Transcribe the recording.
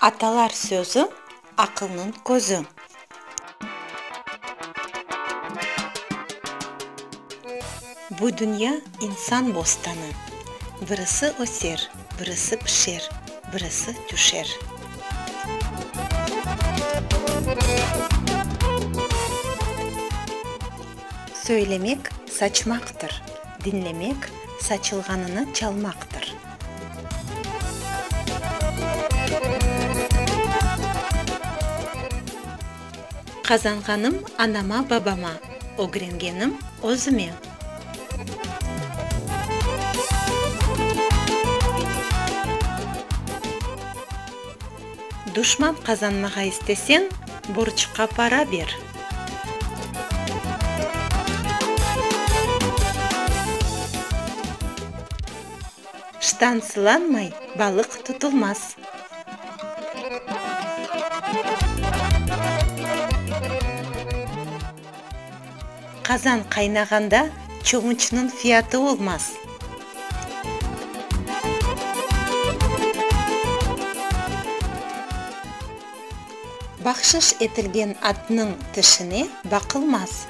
Atalar sözü, aqılnıñ közü. Bu dünya insan bostanı. Birisi öser, birisi pişer, birisi tüşer. Söylemek, saçmaqtır, diñlemek, saçılğanını çalmaqtır. Qazanğanım anama, babama, ögrengenim özüme. Duşman qazanmağa isteseñ, borcqa para ber. Ştan sılanmay, balıq tutulmaz. Qazan qaynağanda çomuçnıñ fiyatı olmaz. Bahşış etilgen atnıñ tişine baqılmaz.